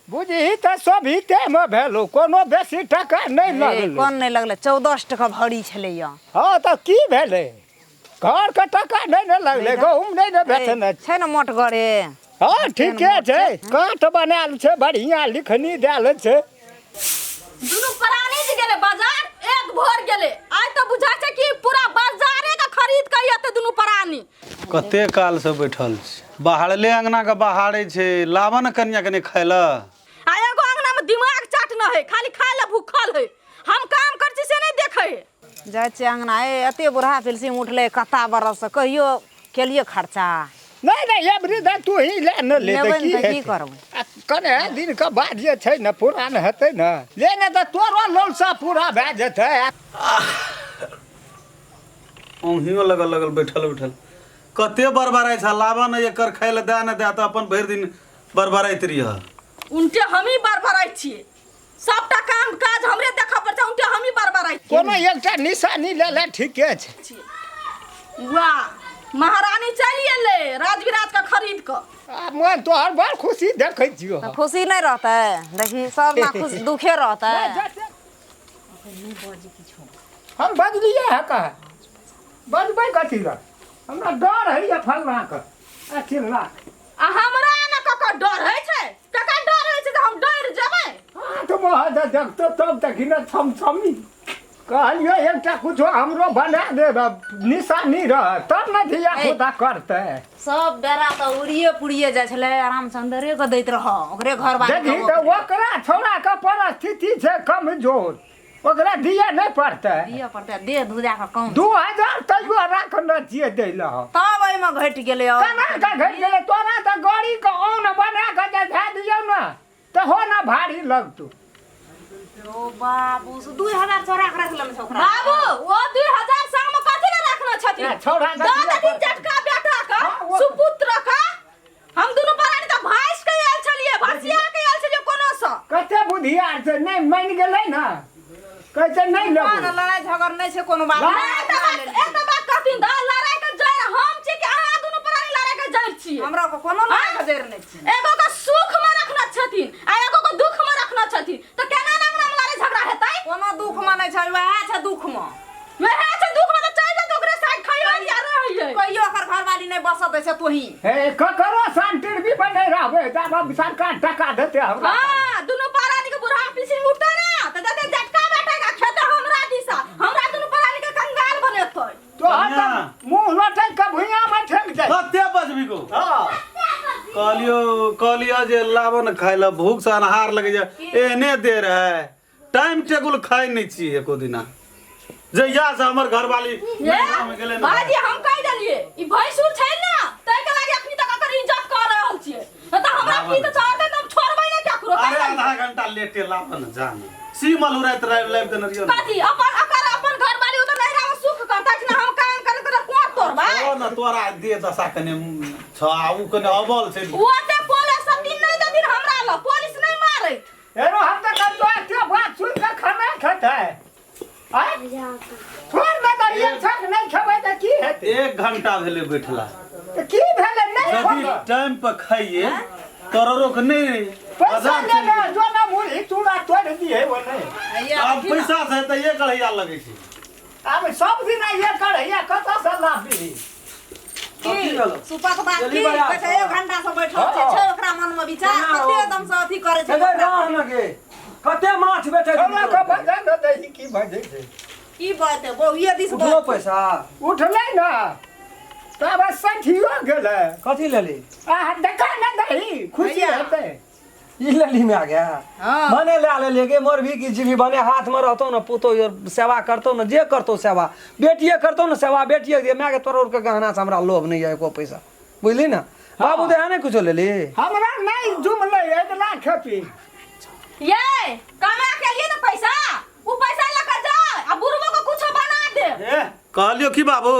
बुझही तऽ सोभितेमे भेलौ, कोनो बेसी टका नहि ए, लगलै। कोन नहि लगलै, 14 टका भरी छलैया। हँ तऽ की भेलै, घरके टका नहि ने लगलै, गहूँम नहि ने बेचने। छै ने मोटगरे। हँ ठीके छै, काँट बनायल छै, बढ़िआँ लिखनी देल छै। दुनू प्राणी जे गेलै बाजार, एक भोर गेलै। आइ तऽ बुझाइ छै कि पूरा बाजारे के खरीद के एतै दुनू प्राणी। कते कालसँ बैठल छी, बाहरले अंगना के बहारै छै, लाबऽ ने कनिया कनि खाय लए। आ एगो अंगना में दिमाग चाटना है, खाली खाय ला भूखल है। हम काम कर छी से नहीं देखे है। जाइ छियै अंगना, ए एते बुढ़ा पिलसिम उठलै कत्ता बरससँ, कहियो केलियै खर्चा? नहि नहि, एबरी दा तू ही ले ने ले। लेबै तऽ ने की तऽ की हेतै? करबै? आ कने दिन के बाद जे छै ने पुरान हेतै ने, ले ने तऽ तोरो लौलसा पूरा भए जेतै। औंहियो लगल लगल बैठल बैठल कते बड़बड़ाइ छ, लाबऽ ने एकर खाय लए दए ने दए तऽ अपन भरि दिन बड़बड़ाइत रहिह। उनटे हमही बड़बड़ाइ छियै, सबटा काम काज हमरे देखऽ पड़ै छै, उनटे हमही बड़बड़ाइ कोनो एकटा निशानी ले ले, ठीके छै। छियै। वाह, महारानी चलि एलै राजविराज के खरीद कऽ। आ मन तोहर बड़ खुशी देखै छियौ। तऽ खुशी नहि रहतै? देखी सब ना खुश दुखे रहतै। हम बजलियै है कह बजबै कथी लए, हमरा डर होइए फलना के आ चिल्ला। आ हमरा ने ककर डर होइ छै? ककर डर होइ छै जे हम डर जेबै? हाथ मुँह दे देखतो तब देखी ने छमछमी। कहलियो एकटा कुछो हमरो बना देब, निशानी रह तब ने धिया पुता करतै। सब बेरा तऽ उड़िए पुड़िए जाइ छलै, आराम से अन्दरे के दैत रह ओकरे घर बार। देखी तऽ ओकरा छौड़ा के परिस्थिति छै कमजोर, ओकरा दिअ नहि पड़तै? दिअ पड़तै, देह धुजा कऽ कम 2000 तैयो राखने छियै दै लए। तब एहिमे घटि गेलै और। केना कऽ घटि गेलै? तोरा तऽ गाड़ीके औन बना कऽ जे धए दियौ ने तऽ हो ने भारी लगतौ। ओ बाबू, से 2000 चोरा के राखि लेने छै ओकरा। बाबू, ओ 2000 संग में कथी ले रखने छथिन? ए, छौड़ा के दऽ दिअ देथिन पड़तै। जटका बेटा के, हाँ, ओ- सुपुत्र के। हम दुनू प्राणी तऽ भाइस के आयल छलियै, भसिया के आयल छलियै कोनो सँ। कते बुधियार छै, नहि मानि गेलै ने, कहै छै नहि ना, लेबै। लड़ाइ झगड़ नहि छै कोनो बात। लड़ाई तऽ बात, एक बात कहथिन तऽ लड़ाई के जड़ हम छी कि अहाँ दुनू प्राणी लड़ाई के जड़ छी? हमरा को कोनो लड़ाइ के जड़ नहि छै। एगो के सुख में रखना छथिन आ एगो के दुख में रखना छथिन, तऽ केना ने अंगना में लड़ाई झगड़ा हेतै? कोनो दुख में नहि छै, वएह छै दुख में। वएह छै दुख में तऽ चलि जेतै ओकरे साइड, खइयो या रहियै। कहियो ओकर घरवाली नहि बसऽ दै छै तोही। हे, ककरो शांतिर भी बने रहबै तब सरकार टका देतै हमरा। हाँ, दुनू प्राणी के बुढ़ा पीसी उठतै ना तऽ जते जटका बेटा के खेतै हमरा दिशा, हमरा दुनू प्राणी के कंगाल बनेतै। तोहर तऽ मुँह लटकि कऽ भुइयाँमे ठेक जाइ। कते बजबी गो? हँ। कहलियो कहलियो जे लाबऽ ने खाय लए, भूख से अन्हार लगै छै, एहने देर है, टाइम टेबुल खाइ नहि छी एको दिना जहिया से हमर घरवाली ये नैहरा मे गेलै ने। भाईजी, हम कहि देलियै ई भैंसुर छै ने, ताहि के लागी अखनी तक एकर इज्जत कऽ रहल छियै, नहि तऽ हमरा की तऽ चढ़तै तऽ हम छोड़बै नहि केकरो। कहि अरे देलियै। आधा घंटा लेटे लाबऽ ने, जा ने सीमल उड़ाइत लाबि लाबि देने रहियो ने। कथी अपन अकर अपन घरवाली ओ तऽ नैहरा मे सुख करतै ने, हम काम करैत करैत कोर तोड़बै। ओ ने तोरा देह दशा कने छ आ उ कने अबल छै। ओते पुलिस सब दिन नहि देथिन हमरा लग, पुलिस नहि मारैत। एरो हम तऽ कतौ एते बात सुनि कऽ खाना खेतै आँय? छोड़ ने तऽ एक छक नहि खेबै तऽ की हेतै? एक घंटा भेलै बैठला। तऽ की भेलै नहि यदि खेबै? टाइम पर खाइए तोरो के नहीं पैसा बाजार ले चलि ले गेल। जो ना मुरही चूड़ा तोड़ि दिहे ओ नहि। आब पैसा से तऽ एक अढ़ैया लगै छै। आब सब दिन एक अढ़ैया कतऽसँ लाबी? की सुपक बात चली की बजा। कहै छै, एक घंटा से बैठल छै, छै ओकरा मन में विचार केना कते हो? एकदम से अथी करै छै। एबै राह न गे, कते माछ बेचै छै? हमरा के बजा न दही की बजै छै? की बजतै बहुए दिस उठलो बजतै। पैसा उठलै ने तब सठियो गेलै। कथी लेली? आ देखा न दही खुशी भैया। हेतै। ई लेली में आ गया। हाँ। मने ले ले गे मोर भी की जीवी बने हाथ में रहतो न पुतो your सेवा करतो न, जे करतो सेवा बेटिए करतो न, सेवा बेटिए दे। माय के तोरा के गहना से हमरा लोभ नहीं है एको पैसा, बुझली ना बाबू? दे नहीं कुछो लेली। हमरा नहीं जुमलै अगिला खेती। ये कमा के लिए ना पैसा, उ पैसा लेकर जा आ बुढ़बो को कुछो बना दे। ए कहलियो की बाबू,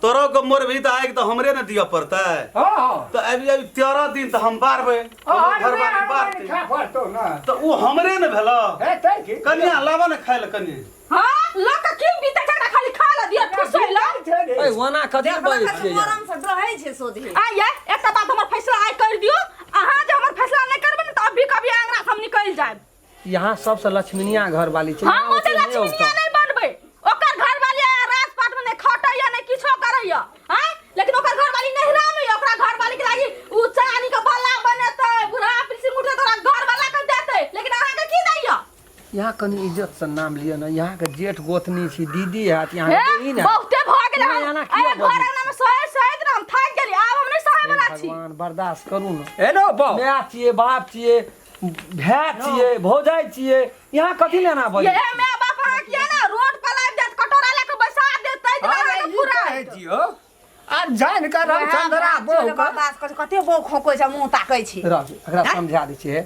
तोरो के मोर भी तऽ आगि तऽ हमरे ने दिअ पड़तै। हाँ। तऽ अभी अभी 13 दिन तऽ हम बारबै, हाँ, घरवाली बारतै। खा पड़तौ ना। तऽ ओ हमरे ने भेलौ। हेतै की? कनिया लाबऽ ने खाय लए कनि। हाँ, लोग के की बीते छै, खाली खा ल दिया ठुसै ल। ए ओना कथी देखलक बजै तऽ छियै यार? मरम से डहै छै सोझे। आ ये एकटा बात हमर फैसला आइ कर दियो। अहाँ जे हमर फैसला नहि करबै ने तऽ अभी कभी अंगना चलि जायब। यहाँ सबसँ लक्ष्मीनिया घर वाली छै। हम यहाँ ओते ओते नहि लक्ष्मीनिया औतौ। नहि बनबै। ओकर घर वाली राजपाट में नहि खटैया, नहि किछो करैया, आँय, लेकिन ओकर घर वाली नहिरा में यऽ, ओकरा घर वाली के लागी उ चानी के बल्ला बनेतै, बुढ़ा पिलसिम उठतै तऽ ओकरा घर वाला के देतै, लेकिन अहाँ के की दैया? यहाँ कनि इज्जत से नाम लिअ ने। यहाँ के जेठ गोतनी छी, दीदी हैत यहाँ हे के बहिन हैत। बहुते भऽ गेलै। यहाँ हम एना किया अरे घर बजै अंगना में सहैत सहैत ने हम थाकि गेली, आब हम नहि सहै हे वला छी। भगवान, बर्दाश्त करू ने। एनो बौ माय छियै, बाप छियै, भाय छियै, भौजाइ छियै, यहाँ कथी लेना बजै? ये my बाप अहाँ किया ने रोड पर लाबि देत, कटोरा लए के बैसा देत, ताहि दिन अरे अहाँके ई पूरा कहै छियौ आ जान कऽ रामचंद्रा बहू के बर्दाश्त करै छै, कते बहू खोकै छै, मुँह ताकै छै। रह, एकरा समझा दै छियै।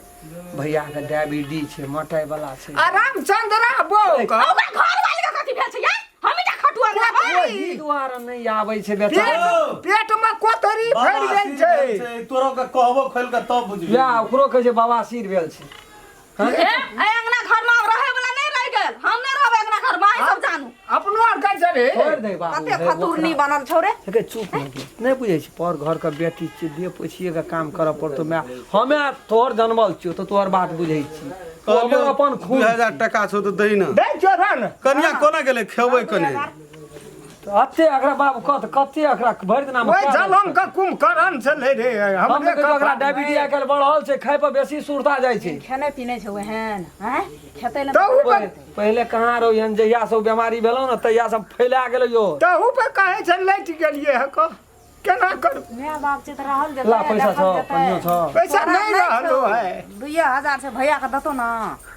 भैया के डायबिटीज छै, मटाइ वाला छै। आ रामचंद्रा बहू के ओकरा घर वाली के कथी भेल छै यै? हम टा खटुआ लेबै। ओहि दुआरे नहि आबै छै बेचारा। पेट में कोतरी फैल गेल छै। तोरो के कहबो खोल के तब बुझबी। वएह ओकरो कहै छै बवासीर भेल छै। हे, एहि अंगना घर में आब रहै वाला नहि रहि गेल। हम नहि रहबै अंगना घर में, अहीं सब जानू। अपनो आर कहै छै रे। छोड़ि दे बाबू। कते हे, फतुरनी बनल छौ रे। हे, चुप नहि गेल। नहि बुझै छी, पर घर के बेटी छियै, दे पोछिए के काम करऽ पड़तौ। माय हमे तोहर जनमल छियौ तऽ तोहर बात बुझै छी। ओ हमर अपन खून 2000 टका छौ तऽ दही ने। दै चोरा ने। कनिया कोना गेलै खेबै कनि? अते एकरा बाबू कत कते एकरा भरि दिना ओहि जलम के कुंभकर्ण छलै रे। हम हमरे तऽ एकरा डायबिटीज आइ काल्हि बढ़ल छै, खाइ पर बेसी सुरता जाइ छै। खेने पीने छै ओहन, आँय, खेतै ने। तहू पर पहिले कहाँ रहो एहन, जहिया सब बीमारी भेलौ ने तहिया सब फैला गेलै यो। तहू पर कहै छै लटि गेलियै हँ कह केना करू? माय बाप छै तऽ रहल जेतै, ला पैसा देखल छौ, जेतै। कनियो छौ? पैसा तोरा नहि रहलो छौ। है। 2000 से भैया के देतो ना।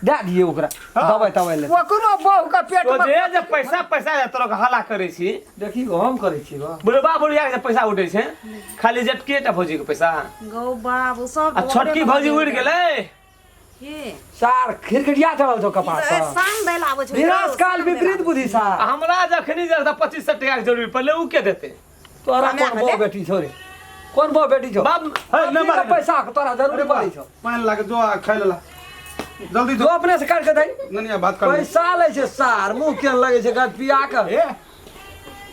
दए दियै ओकरा दवाइ तवाइ ले। ओकरो बहू के पेट तो में जे जे पैसा पैसा जे तोरा के हल्ला करै छी। देखी हम करै छी गो। बुढ़बा बुढ़िया के जे पैसा उठै छै, खाली जेटके टा भौजी के पैसा। गौ बाबू सब आ छोटकी भौजी उड़ि गेलै। की सार खिरखिटिया चढ़ल छौ कपार ए, पर। शाम दै आबै छै। विनाश काल विपरीत बुद्धि सार। आ हमरा जखनी जे 2500 टका के जरूरी पड़लै, उ के देतै? तोरा कमाए कोन के बहू दे। बेटी छौ रे? कोन बहू बेटी छौ? बाप हे, नहि मारे। पैसा के तोरा जरूरी पड़ै छौ? पानि लागे जो आ खाइ लेला जल्दी। जो जो अपने से काटि के दही। ननिया भात कर। पैसा लै छै सार, मुँह केहन लगै छै गद पिया के। हे,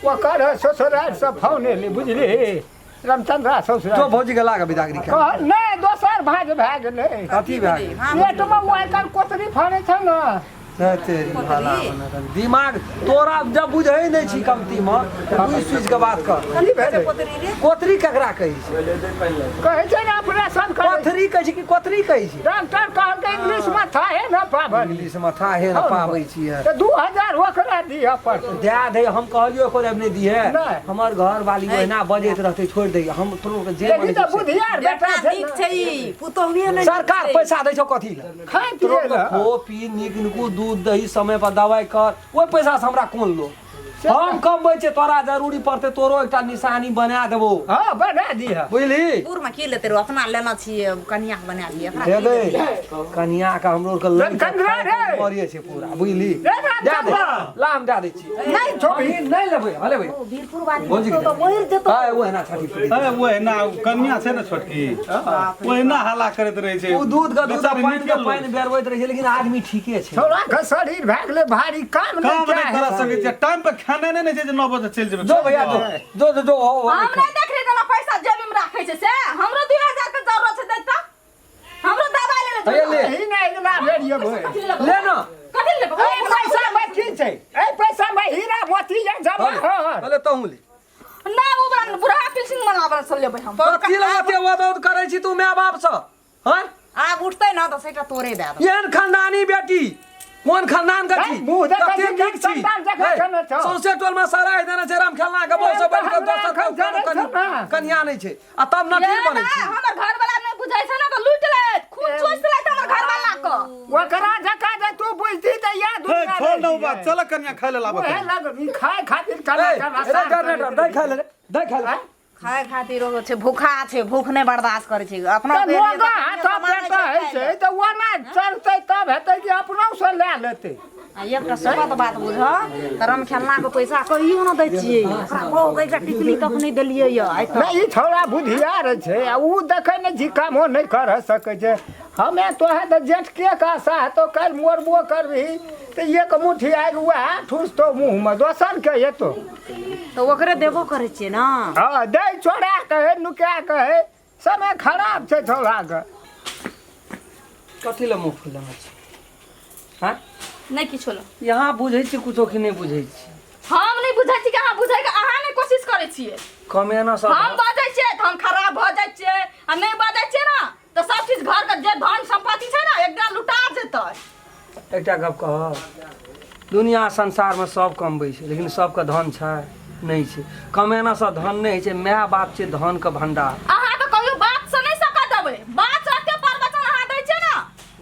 ओकर ससुराल से फोन एलै बुझली, रामचंद्रा ससुराल। जो भौजी के लागे बिदागरी के। कह नहि, दोसर भाज भए गेलै। कथी भए गेलै? पेट में ओ आइ काल्हि कोतरी फाड़ै छै ने। हे तेरी भला बना। दिमाग तोरा जब बुझै नहि छी कमती मे तऽ बुझि सुझि के बात कर। की भेलै? कोतरी केकरा कहै छै? कहै छै ने ऑपरेशन करै। कोथरी कहै छै कि कोतरी कहै छै? डॉक्टर कहलकै इंग्लिश मे थाहे न पाबल। इंग्लिश मे थाहे न पाबै छियै। तऽ 2000 ओकरा दिअ पड़तै। दए दे, हम कहलियो एको बेर नहि दिहे। नहि। हमर घर वाली ओहिना बजैत रहतै, छोड़ि दे, हम तोरो के जे देखी मन तऽ होइ छै से। बुधियार बेटा बेटा छै नीक ने। छै ई, पुतोहुए नहि नीक सरकार छै। पैसा दै छौ कथी लए? खाय तोरो पियै के लए। खो पी नीक नीकू दूध दही, समय पर दवाइ कर, ओहि पैसा से हमरा कोन लो? हम कमबै छियै, तोरा जरूरी पड़तै तोरो एकटा निशानी बना देबो। हँ, बना दिह। बुझली? पूर में की लेते रहो, अपना लेना छियै, कनिया के बना दियै एकरा। हे की गै लेतै? कनिया के हमरो के लड़ि के चंद्रा खाय के रे। मरिए छै पूरा, बुझली? रे राम दए दे। चंद्रा। ला हम दए दै छियै। नहि छोड़ी। हम नहि लेबै, हँ लेबै। ओ वीरपुर वाली भौजी के तो मरि जेतौ। हाय, ओहिना छठी पूरी। हे, ओहिना कनिया छै ने छोटकी, ओहिना हल्ला करैत रहै छै। ओ दूध के दूध आ बेचारी पानि के निकल पानि बेरबैत रहै छै, लेकिन आदमी ठीके छै। छौड़ा के शरीर भए गेलै भारी, काम नहि काम नहि चाहे। करा सकै छै, टाइम पर खाना नहि ने छै जे 9 बजे चलि जेबै। जो भैया जो जो जो जो हो हो। हम नहि देखली जेना पैसा जेबी में राखै छै से। हमरो 2000 के जरूरत छै, दैत तऽ हमरो दवाइ ले। भैया ले। एही नहि अगिला बेर एबै। ले ना। कथी लेबै? एहि पैसा मे की छै? एहि पैसा मे हीरा मोती या जमा हर। भले तहूँ ले। ना, ओ बड़ा बुढ़ा पिलसिंग वाला वाला से लेबै हम। कथी लए एते वदौद करै छी तू माय बाप सँ? हँ, आब उठतै ना तऽ सेटा तोरे दए देबै। एहन खानदानी बेटी कोन खानदान के छी? है, मुँह देखै कते छी, नीक छी। संतान देखै है, छै ने छौ। सौंसे टोल में सराय देने छै राम खेलना के बहु से एहन तऽ बैठ के हमरा दोसर एखन के जनै छौ ने। कनिया नहि छै आ तब नटीर ये बनै ना, छी। हमर घर वाला नहि बुझै छै ने तऽ लूटि लेत, खून चूसि लेत हमर घर वाला के। ओकरा जकाँ जे तू बुझती तऽ इएह हे, दुनिया छोड़ ना उ रहितै। बात, चल कनिया खाइ ले लाबऽ। उएह लग ई खाय खातिर कला ए, कला रे साफ जनरेटर करैत दै खाय ले रे, दै खाय ले। आँय? खाय खातिर ओ छै, भूखा छै, भूख नहि बर्दाश्त करै छै अपना। तऽ पेट नोगा तऽ हाथ कमाइ पेट छै होइ खाय छै लए। तऽ ओना चलतै तब हेतै कि अपनो से लए लेतै। आ एकटा शपथ बात बुझ तऽ रमखेलना के पैसा कहियो न दै छियै ओकरा, बहु के एकटा टिकली तक नहि देलियै यऽ आइ तक। नहि, ई छौड़ा बुधियार छै आ उ देखै नहि छी, कामो नहि कर सकै छै। हमे तोहे तऽ जेठके के आशा हेतौ, काल्हि मरबो करबिही तऽ एक मुट्ठी आगि वएह ठुसतौ मुँहमे, दोसर के हेतौ? तऽ ओकरे देबो करै छियै ने। हँ, दै चोरा के है, नुका के है, समय खराब छै छौड़ाके। कथी लए मुँह फुलेने छी? हाँ? नहि किछो लए। यहाँ बुझै छी कुछो कि नहि बुझै छी? हम नहि बुझै छी कि अहाँ बुझै के अहाँ नहि कोशिश करै छियै। कमेना सब हम बजै छियै तऽ हम खराब भऽ जाइ छियै आ नहि बजै छियै ने तऽ सब चीज घर के जे धन संपत्ति छै ने एक दिना लुटा जेतै। एकटा गप कहब, दुनिया संसारमे सब कमबै छै, लेकिन सबके धन छै नहि छै। कमेनासँ धन नहि होइ छै, माय बाप छै धनके भंडार। अहाँ तऽ कहियो बात से नहि सकऽ देबै, बात से एते प्रवचन अहाँ दै छियै ने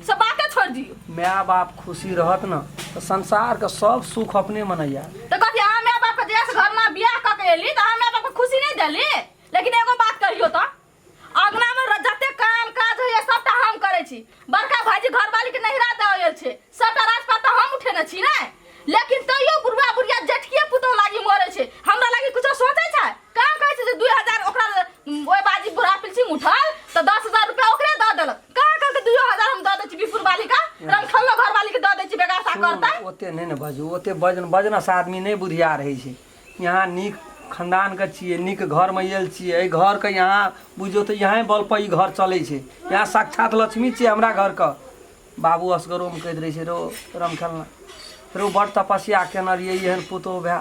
से बाते छोड़ि दियौ। माय बाप खुशी रहत ने तऽ संसारके सब सुख अपने मनैया। तऽ कथी अहाँ माय बापके जहिया से घरमे बियाह कऽ के एली तऽ अहाँ माय बापके खुशी नहि देली? लेकिन एगो बात कहियौ तऽ अंगना में जते काम काज होइए सबटा हम करै छी। बड़का भाईजी घरवाली के नहिरा दऽ आयल छै, सबटा राजपाट तऽ हम उठेने छी ने, लेकिन तैयो बुढ़वा बुढ़िया जेठकिए पुतोह लागी मरै छै, हमरा लागी कुछो सोचै छै? कहाँ कहै छै जे 2000 ओकरा ओहि बाजी बुढ़ा पिलसिंग उठल तऽ 10,000 रुपया ओकरे दऽ देलक, कहाँ कहलकै 2000 हम दऽ दै छी बिपुर वाली का, रमखल्लो घरवाली के दऽ दै छी बेगासा करतै। ओते नहि ने बाजू, ओते बजन बजनसँ आदमी नहि बुधियार होइ छै। यहाँ नीक खानदानके छियै, नीक घरमे आयल छियै, एहि घरके यहाँ बुझियौ तऽ यहाँ बलपर ई घर चलै छै। यहाँ साक्षात लक्ष्मी छियै हमरा घरके। बाबू असगरोमे कहैत रहै छै, रौ रमखेलना रौ, बड़ तपस्या केने रहियै एहन पुतोहु भए।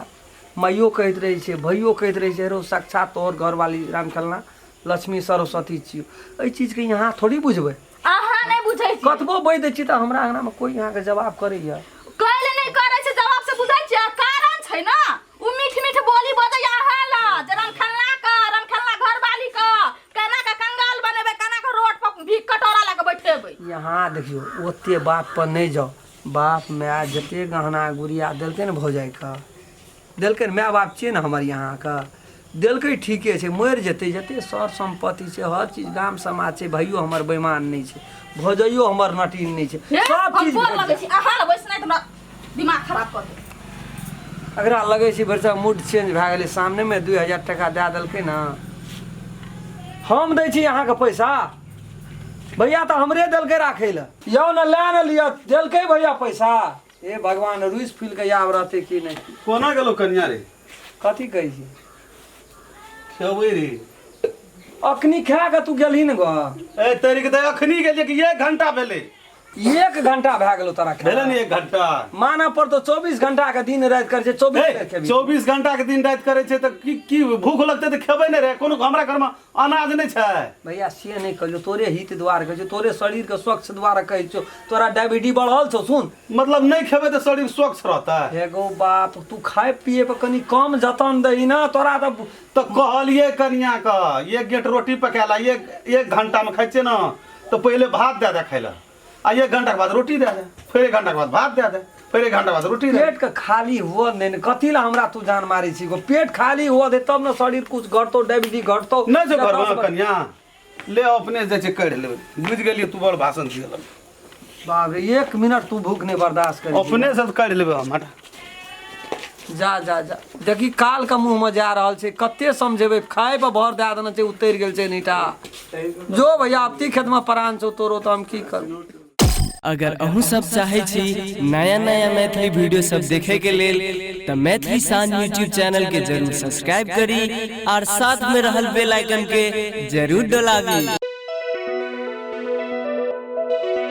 माइयो कहैत रहै छै, भैयो कहैत रहै छै, रौ साक्षात तोहर घरवाली रामखेलना लक्ष्मी सरस्वती छियौ। एहि चीजके यहाँ थोड़ी बुझबै। अहाँ नहि बुझै छी। कतबो बजि दै छी तऽ हमरा अङ्गनामे कोइ अहाँके जवाब करैए? कैले नहि करै छै जवाब से बुझै छियै? कारण छै ने उ मीठ मीठ बोली बजैया अहाँ लग जे रमखेलना के रमखेलना घरवाली के केना के कंगाल बनेबै, केना के रोड पर भीख कटोरा लऽ के बैठेबै। यहाँ देखियौ, ओते बात पर नहि जाउ। बाप माय जते गहना गुड़िया देलकै ने भौजाइके देलकै ने, माय बाप छियै ने हमर, यहाँके देलकै ठीके छै, मरि जेतै जते सर सम्पत्ति छै, हर चीज गाम समाज छै। भाइयो हमर बेईमान नहि छै, भौजाइयो हमर नटीन नहि छै, हे, सब हम चीज गोर भेट लगै जायत। छी अहाँ लग बैसनाइ तऽ हमरा दिमाग खराब कऽ देत। एकरा लगै छै भरिसक मूड चेंज भए गेलै। सामनेमे 2000 टाका दए देलकै ने। हम दै छी अहाँके पैसा भैया, तऽ हमरे देलकै राखै लए। यौ ने लए ने लिअ, देलकै भैया पैसा। हे भगवान, रुसि फूलि कऽ आब रहतै कि नहि? कोना गेलो कनिया रे? कथी कहै छी? खेबै रे। अखनी खा कऽ तू गेलही ने गो? ए तेरी के तऽ अखनी गेलियै कि 1 घंटा भेलै? 1 घंटा भए गेलो तोरा भेलै ने 1 घंटा? मानऽ पड़तौ, 24 घंटा के दिन राति करै छै, 24 हे, खेबही। 24 घंटा के दिन राति करै छै तऽ की की भूख लगतै तऽ खेबै नहि रे? कोनो हमरा घरमे अनाज नहि छै? भैया से नहि कहै छौ, तोरे हित द्वारे कहै छौ, तोरे शरीरके स्वच्छ द्वारे कहै छौ। तोरा डायबिटीज बढ़ल छौ, सुन। मतलब नहि खेबै तऽ शरीर स्वच्छ रहतै? हे गौ बाप, तू खाय पिए पर कनि कम जतन दही ने तोरा तऽ। तऽ कहलियै कनिया के एक गेट रोटी पकाए ला, एक घंटा मे खाइ छियै ने तऽ पहिले भात दए दे खाइ लए, आ 1 घंटा के बाद रोटी दए दे, फेर 1 घंटा के बाद भात दए दे, फेर 1 घंटा के बाद रोटी दे। पेट के खाली हुअ नहि ने, कथी लए हमरा तू जान मारै छी गो? पेट खाली हुअ दे तब ने शरीर कुछ घटतौ, डायबिटीज घटतौ। नहि छौ घरमे कनिया? ले अपने जाइ छै कढ़ि लेबै। बुझि गेलियै, तू बड़ भाषण दिअ लगल। बाप रे, 1 मिनट तू भूख नहि बर्दाश्त करी। अपने से कढ़ि लेबै हम, हटा। जा जा जा, देखी काल के मुँह में जा रहल छै। कते समझेबै, खाय पर भर दए देने छै, उतरि गेल छै नीटा। जो भैया, अब खेत में प्राण छौ तोरो, तऽ हम की करू? अगर अहूँ सब चाहे छी नया नया मैथिली वीडियो सब देखे के लेल तऽ मैथिली शान यूट्यूब चैनल के जरूर सब्सक्राइब करी और साथ में रहल बेल आइकन के जरूर डोलाबी।